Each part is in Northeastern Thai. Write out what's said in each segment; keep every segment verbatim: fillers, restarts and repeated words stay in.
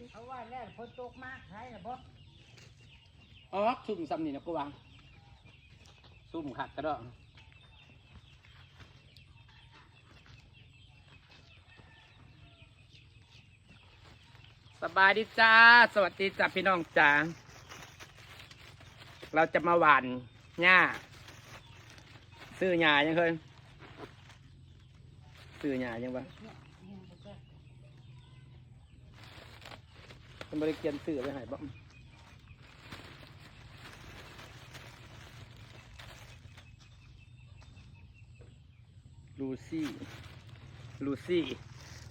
เอาว่าแล้วฝนตกมาขายแล้วบ่ ออกซุ่มซ้ำนี่นะกูว่า ซุ่มคักกระดอก สบายดีจ้า สวัสดีจ้าพี่น้องจ้า เราจะมาหว่านหญ้า ซื้อหญ้ายังเฮ้ย ซื้อหญ้ายังวะ มันบ่ได้เขียนซื้อไว้ให้บ่ ลูซี่ ลูซี่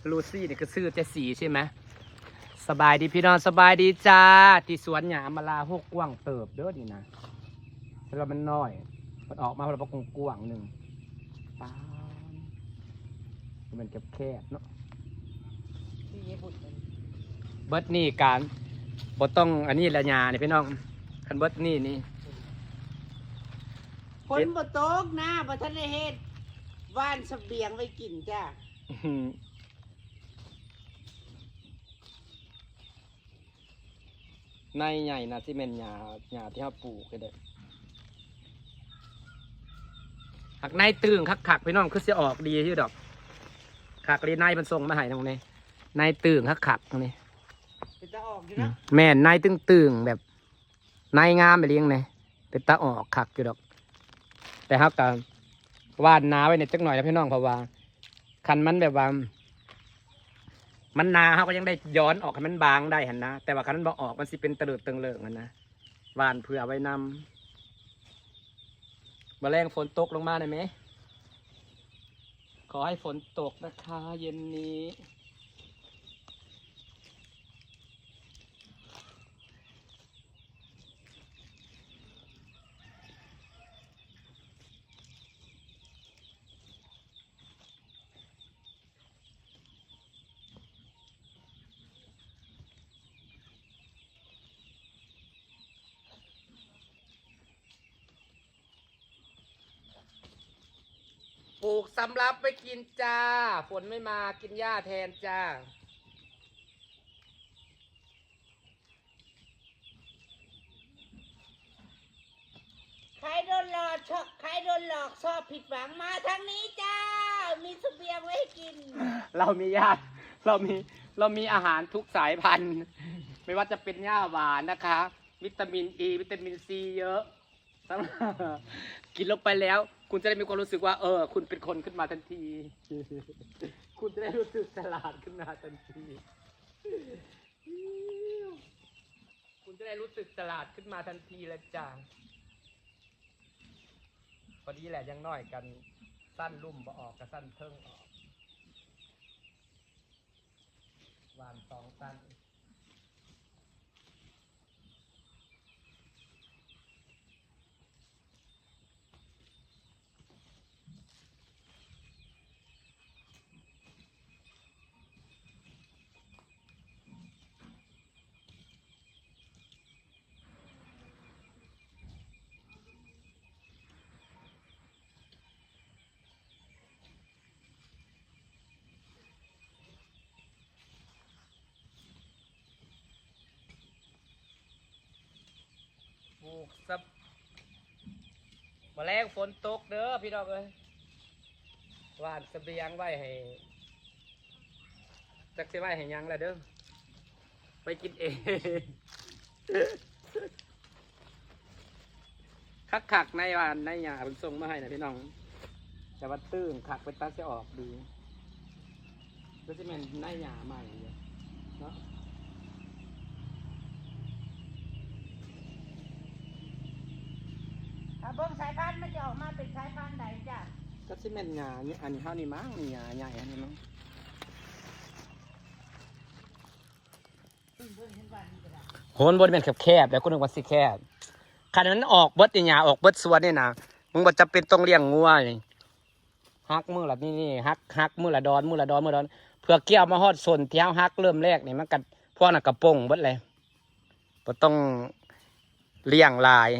ลูซี่นี่คือชื่อเจ๊สีใช่ไหม สบายดีพี่น้อง สบายดีจ้า ที่สวนหญ้ามาลาหกกว้างเติบเด้อนี่นะ แล้วมันน้อย มันออกมาแล้วมันกว้างๆหนึ่ง ป๊าด มันแคบๆเนาะ ที่เยบุตรมัน เบิดนี่การบ่ต้องอันนี้ละหญ้านี่พี่น้อง คันเบิดนี่นี่ ฝนบ่ตกนะ บ่ทันได้เฮ็ด หว่านเสบียงไว้กินจ้ะ ในใหญ่นะที่แม่นหญ้า หญ้าที่เฮาปลูกก็ได้ หักในตึงคักๆพี่น้อง คือสิออกดีอยู่ดอก คักลีในมันส่งมาให้ตรงนี้ ในตึงคักๆตรงนี้ เป็นตาออกอยู่ อืม เนาะ แม่นในตึงๆแบบ ในงามไปเลี้ยงเลย เป็นตาออกคักอยู่ดอก แต่เฮาก็หว่านนาไว้ในจักหน่อยนะพี่น้อง เพราะว่า คันมันแบบว่า มันนาเฮาก็ยังได้ย้อนออกให้มันบางได้หั้นนะ แต่ว่าคันมันบ่ออกมันสิเป็นตะเลิดเติงเลิงหั้นนะ หว่านเผื่อไว้นำ บ่าแรงฝนตกลงมาได้ไหม ขอให้ฝนตกนะคะ เย็นนี้ ปลูกสำรับไว้กินจ้า ฝนไม่มากินหญ้าแทนจ้า ใครโดนหลอกชอบ ใครโดนหลอกชอบผิดหวังมาทางนี้จ้า มีเสบียงไว้ให้กิน เรามีหญ้า เรามี เรามีอาหารทุกสายพันธุ์ ไม่ว่าจะเป็นหญ้าหวานนะคะ วิตามินอี วิตามินซีเยอะ กินลงไปแล้ว คุณจะได้มีความรู้สึกว่า เออ คุณเป็นคนขึ้นมาทันที คุณจะได้รู้สึกฉลาดขึ้นมาทันที คุณจะได้รู้สึกฉลาดขึ้นมาทันทีเลยจ้า พอดีแหละ ยังน้อยกัน สั้นลุ่มบ่ออกกับสั้นเทิงออก หว่านสองสั้น ปลูกสับ มาแรงฝนตกเด้อพี่น้องเอ้ย หว่านเสบียงไว้ให้ จักสิไว้ให้หยังละเด้อ ไปกินเอง คักๆในหว่านในหญ้าเพิ่นส่งมาให้นะพี่น้อง แต่ว่าตื้งคักเป็นตาสิออกดี ก็สิแม่นในหญ้าใหม่อยู่เนาะ ถ้าเบิ่งสายพันธุ์มันจะออกมาเป็นสายพันธุ์ใดจ้ะ ก็สิแม่นหญ้านี่ อันนี้เฮานี่มั้ง นี่หญ้าใหญ่อันนี้มั้ง โห มันบ่ได้แม่นแคบๆ แล้วกูนึกว่าสิแคบ คันมันออกเบิดนี่หญ้าออกเบิดสวนนี่นะ มึงบ่จำเป็นต้องเลี้ยงงัวนี่ หักมื้อละนี่ นี่ หัก หักมื้อละดอน มื้อละดอน มื้อละดอน เพื่อเกี่ยวมาฮอดส้นที่เฮาหักเริ่มแรกนี่ มันก็ พวกนั้นก็ป่งเบิดเลย บ่ต้องเลี้ยงหลาย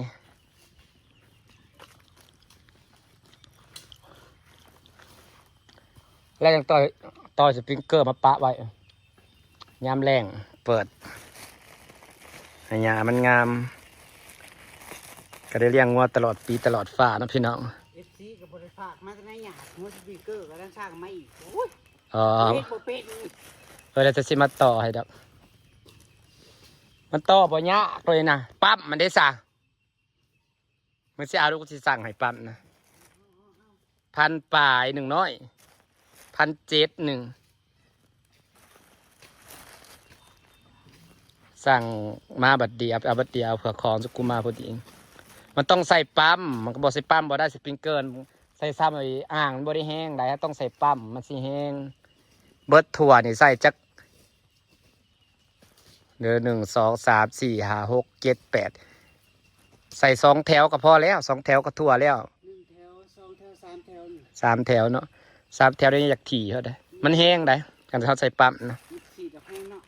แล้วยังต่อย ต่อยสปริงเกอร์มาปะไว้ ยามแล้ง เปิดให้หญ้ามันงาม ก็ได้เลี้ยงงัวตลอดปีตลอดฟ้าเนาะพี่น้อง เอฟซีก็บ่ได้ฝากมาแต่ไหนหยาดหัวสปีกเกอร์ก็ต้องสร้างมาอีก โอ้ย อ๋อ เฮ็ดบ่เป็น เออ แล้วจะสิมาต่อให้ดอก มันต่อบ่ยากเลยนะ ปั๊มมันได้ซะ มันสิเอาลูกสิสั่งให้ปั๊มนะ พันปลายหนึ่งน้อย พันเจ็ดหนึ่ง สั่งมาบัดเดียว เอาบัดเดียว เผื่อของจะกูมาพอดี มันต้องใส่ปั๊ม มันก็บอกใส่ปั๊มบ่ได้ สปริงเกิล ใส่ซ้ำไอ้อ่างมันบ่ได้แห้งได้ ต้องใส่ปั๊ม มันสิแห้ง เบิดทั่วนี่ใส่จัก เดี๋ยว หนึ่ง สอง สาม สี่ ห้า หก เจ็ด แปด ใส่สองแถวก็พอแล้ว สองแถวก็ทั่วแล้ว หนึ่งแถวสองแถวสามแถวนี่ สามแถวเนาะ สามแถวนี่อยากถี่เขาได้ มันแห้งได้ การเขาใส่ปั๊มนะ มันสี่ดอกแห้งเนาะ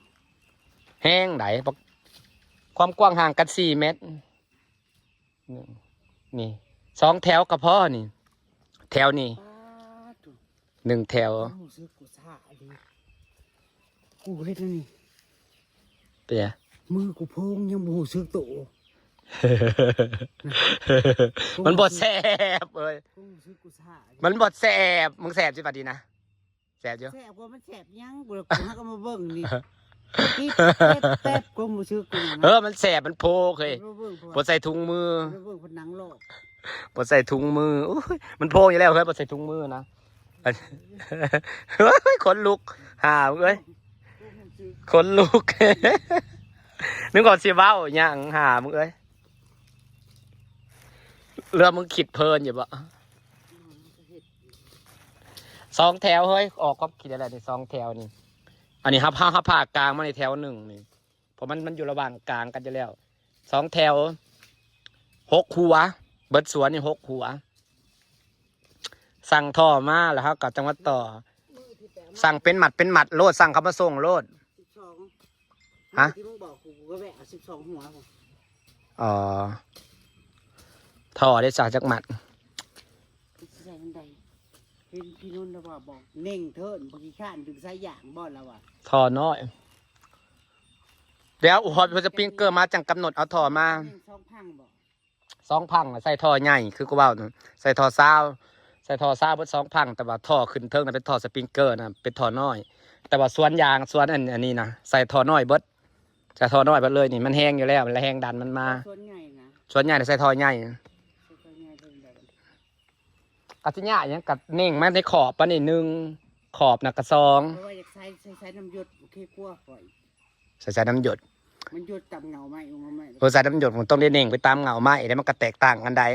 แห้งได้ ความกว้างห่างกันสี่เมตร นี่ นี่ สองแถวก็พอนี่ แถวนี้ ป้าดถูก หนึ่งแถว รู้สึกกูซ่าดี กูเฮ็ดอันนี่ เปีย มือกูโพงยังบ่รู้สึกโต มันบ่แสบเอ้ย กูรู้สึกกูซ่าดี มันบ่แสบ มึงแสบสิบัดนี้นะ แสบอยู่ แสบกว่ามันแสบยังกูเลยกูหาก็มาเบิ่งนี่ติดแป๊บแป๊บกูรู้สึกกูนะ เออ มันแสบ มันโพกเฮ้ย มาเบิ่งพอ บ่ใส่ถุงมือ มาเบิ่งพอหนังลอก บ่ใส่ถุงมือ โอ้ย มันโพกอยู่แล้วเฮ้ย บ่ใส่ถุงมือนะ เฮ้ย ขนลุก หามึงเอ้ย กูรู้สึก ขนลุก นึกว่าสิเว้าหยัง หามึงเอ้ย เรื่องมึงคิดเพลินอยู่บ่ สองแถวเฮ้ย ออกความคิดอะไรนี่ สองแถวนี่ อันนี้ฮับฮับฮับผ่ากลางมาในแถวหนึ่งนี่ เพราะมันมันอยู่ระหว่างกลางกันอยู่แล้ว สองแถว หกหัว เบิดสวนนี่หกหัว สั่งท่อมาแล้วเขาก็จังมาต่อ มือที่แปะมา สั่งเป็นหมัดเป็นหมัดโลด สั่งเขามาส่งโลด สิบสอง ฮะ ที่มึงบอกกูกูก็แวะเอาสิบสองหัวผม อ๋อ ท่อได้สากจักหมัด กูสิใส่อันใดเห็นพี่นุ่นแล้วว่าบอกเน่งเถินบางทีข้านดึงสายยางบ่แล้วว่ะ ท่อน้อย เดี๋ยวอุปกรณ์สปริงเกอร์มาจังกำหนดเอาท่อมา เน่งสองพังบอก สองพังน่ะใส่ท่อใหญ่คือกูเว้านั่นใส่ท่อซาวใส่ท่อซาวเบิดสองพังแต่ว่าท่อขึ้นเทิงน่ะเป็นท่อสปริงเกอร์นะเป็นท่อน้อย แต่ว่าสวนยางสวนอันอันนี้นะใส่ท่อน้อยเบิดใส่ท่อน้อยเบิดเลยนี่มันแห้งอยู่แล้วมันแรงดันมันมา ส่วนใหญ่นะ สวนใหญ่น่ะใส่ท่อใหญ่ ส่วนใหญ่เป็นแบบ กะสิยะหยังกะเน่งมาในขอบปะนี่หนึ่งขอบนะกะสอง เพราะว่าอยากใส่ใส่ใส่น้ำหยดโอเคกลัวปล่อย ใส่ใส่น้ำหยด มันหยดตามเงาไม้เงาไม้ เออใส่น้ำหยดมันต้องได้เน่งไปตามเงาไม้ได้มันก็แตกต่างกันได้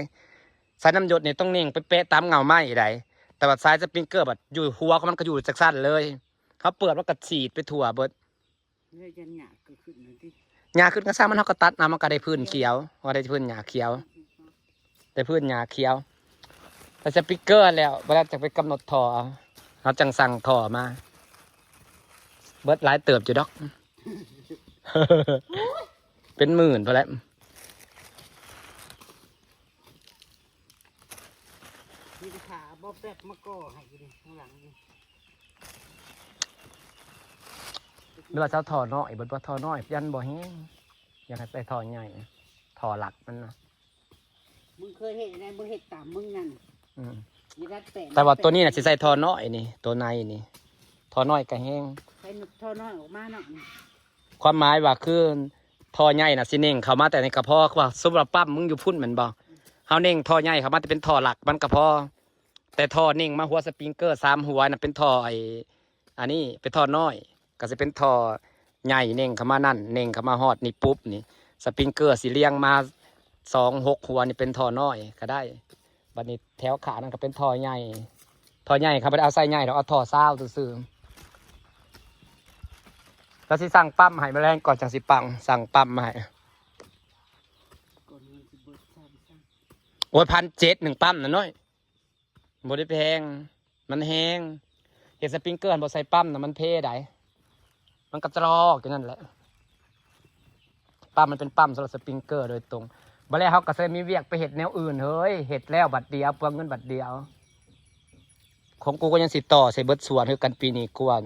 ใส่น้ำหยดนี่ต้องเน่งไปเป๊ะตามเงาไม้ได้แต่ว่าสายสปริงเกอร์แบบอยู่หัวของมันก็อยู่จักสั้นเลยเขาเปิดมันก็ฉีดไปทั่วเบิด เรื่อยจนหยาบก็ขึ้นนั่นที่ หญ้าขึ้นก็สร้างมันเขาก็ตัดเอามันก็ได้พื้นเขียวก็ได้พื้นหญ้าเขียว ได้พื้นหญ้าเขียวแต่สปริงเกอร์แล้วเวลาจะไปกำหนดท่อเอาเราจังสั่งท่อมา เบิดหลายเติบอยู่ดอก เป็นหมื่นพอแล้ว มีขาบ่แป๊บมาก่อให้อยู่นี่ข้างหลังนี่ หรือว่าเจ้าท่อน้อยเบิดว่าท่อน้อยยันบ่แห้งอยากให้ใส่ท่อใหญ่ท่อหลักมันนะ มึงเคยเห็นอะไรมึงเห็นตามมึงนั่น อืม มีรัดแปะ แต่ว่าตัวนี้น่ะสิใส่ท่อน้อยนี่ตัวในนี่ท่อน้อยก็แห้ง ใส่ท่อน้อยออกมาเนาะ ความหมายว่าคือท่อใหญ่น่ะสิเน่งเข้ามาแต่ในกระเพาะว่าสมมุติว่าปั๊มมึงอยู่พุ่นแม่นบ่เฮาเน่งท่อใหญ่เข้ามาแต่เป็นท่อหลักมันกระเพาะแต่ท่อเน่งมาหัวสปริงเกอร์สามหัวน่ะเป็นท่อไอ้อันนี้เป็นท่อน้อย ก็สิเป็นท่อใหญ่เน่งเข้ามานั่นเน่งเข้ามาฮอดนี่ปุ๊บนี่สปริงเกอร์สิเรียงมาสองหกหัวนี่เป็นท่อน้อยก็ได้ บัดนี้แถวขานั่นก็เป็นท่อใหญ่ท่อใหญ่เขาบ่ได้เอาใส่ใหญ่ดอกเอาท่อซาวซื่อๆก็สิสั่งปั๊มให้แมลงก่อนจังสิปังสั่งปั๊มมาให้ ก่อนมันสิเบิดซ้ำซ้ โอ้ยพันเจ็ดหนึ่งปั๊มนะน้อยบ่ได้แพงมันแห้งเฮ็ดสปริงเกอร์บ่ใส่ปั๊มนะมันเพได้มันกระจอกอยู่นั่นแหละปั๊มมันเป็นปั๊มสำหรับสปริงเกอร์โดยตรงบ่แล้วเฮาก็สิได้มีเวียกไปเฮ็ดแนวอื่นเฮ้ยเฮ็ดแล้วบัดเดียวเปลืองเงินบัดเดียว ของกูก็ยังสิต่อใส่เบิดสวนคือกันปีนี้กวน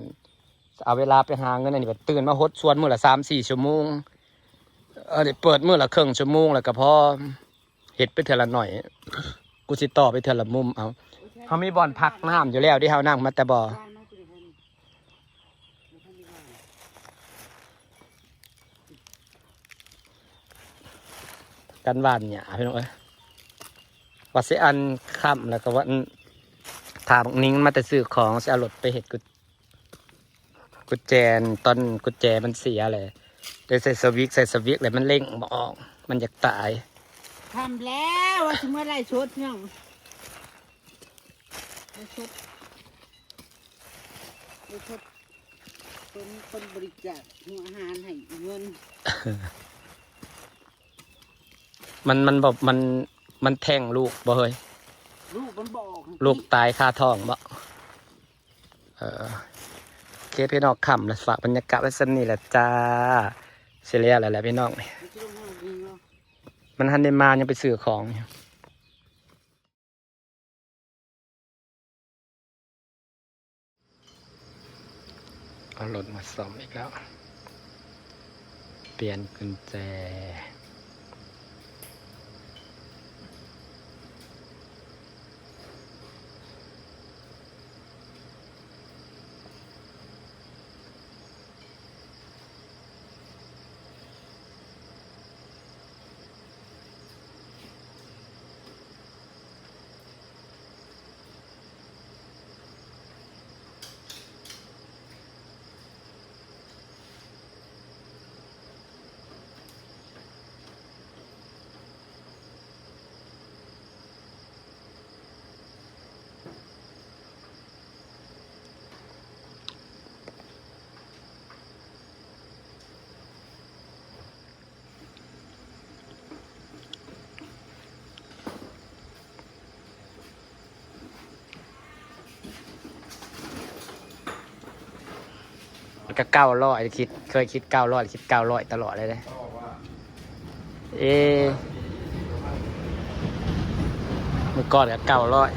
เอาเวลาไปหาเงิน อันนี้บัดตื่นมาหดสวนมื้อละสามสี่ชั่วโมง เออ เปิดมื้อละครึ่งชั่วโมง แล้วก็พอเฮ็ดไปเทื่อละหน่อย กูสิต่อไปเทื่อละมุมเอา เฮามีบ่อนพักน้ำอยู่แล้วที่เฮานั่งมาแต่บ่อ กันหว่านหญ้าพี่น้องเอ้ย ว่าสิอันค่ำแล้วก็ว่า อืม ถ้าบักนิงมาแต่ซื้อของ สิเอารถไปเฮ็ดกุ กุญแจ ตอนกุญแจมันเสียเลย ได้ใส่สวิก ใส่สวิกแล้วมันเร่งบ่ออก มันอยากตาย ค่ำแล้ว ว่าสิเมื่อไรสดพี่น้อง ไลฟ์สด ไลฟ์สด คน คนบริจาคหัวอาหารให้เงิน มัน มันบอก มัน มันแท้งลูกบ่เฮ้ย ลูกมันบอก ลูกตายคาท้องบ่ เออ โอเคพี่น้อง ค่ำแล้ว ฝากบรรยากาศไว้ส่ำนี้แหละจ้า สิแล้วแหละพี่น้อง มันสิลงมาเองเนาะ มันทันได้มา ยังไปซื้อของอยู่ เอารถมาซ่อมอีกแล้ว เปลี่ยนกุญแจ มันก็เก้าร้อย คิด เคยคิดเก้าร้อย คิดเก้าร้อยตลอดเลยเด้ เอ เมื่อก่อนก็เก้าร้อย